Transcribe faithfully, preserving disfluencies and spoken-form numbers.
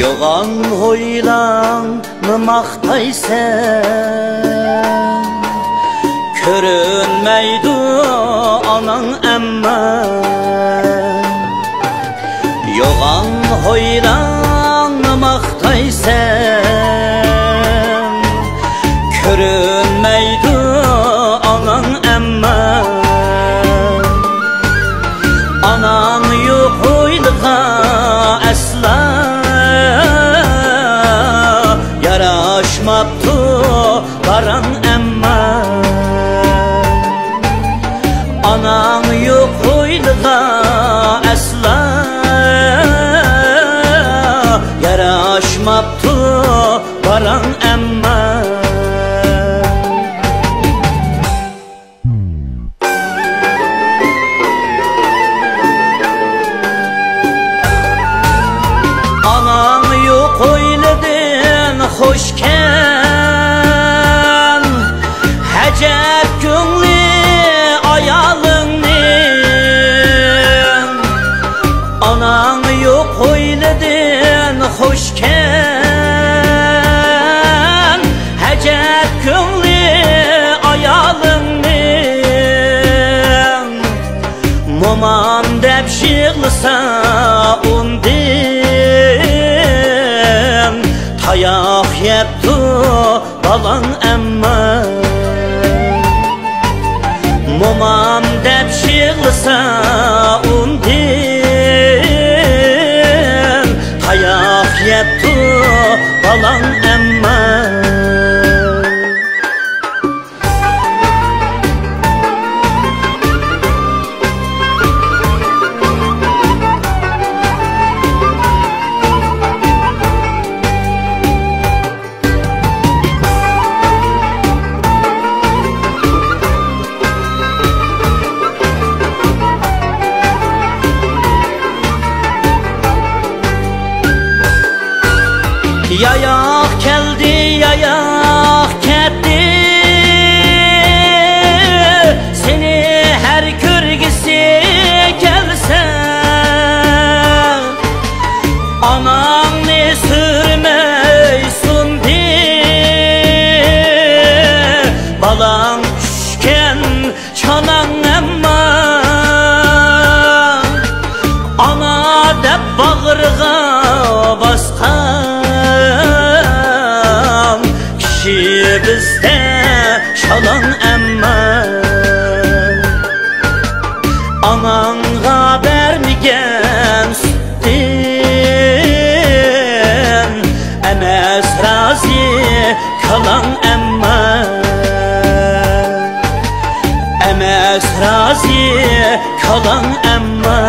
يوغان ھويلاڭنى ماختايسەن، كۆرۈنمەيدۇ ئاناڭ ئەمما. يوغان ھويلاڭنى ماختايسەن، كۆرۈنمەيدۇ ئاناڭ ئەمما. ئاناڭ يوق ھويلىغا ئەسلا ياراشماپتۇ باراڭ ئەمما. ئاناڭ يوق ھويلىغا ئەسلا ياراشماپتۇ باراڭ ئەمما. ئاناڭ يوق ھويلىدىن خۇشكەن، ئەجەب كۆڭلى ئايالىڭنىڭ. ئاناڭ يوق ھويلىدىن خۇشكەن، ئەجەب كۆڭلى ئايالىڭنىڭ. مومام دەپ يىغلىسا ئۇندىن تاياق يەپتۇ بالاڭ ئەمما. مومام دەپ يىغلىسا ئۇندىن تاياق يەپتۇ بالاڭ ئەمما. ياياق كەلدى، ياياق كەتتى، سېنى ھەر كۆرگۈسى كەلسە، ئاناڭنى سۈرمەي سۇندى بالاڭ چۈشكەن چاناڭ ئەمما. ئانا دەپ باغرىغا باسقان كىشى بىزدە شالاڭ ئەمما. ئاناڭغا بەرمىگەن سۈتتىن ئەمەس رازى كالاڭ ئەمما. ئەمەس رازى كالاڭ ئەمما.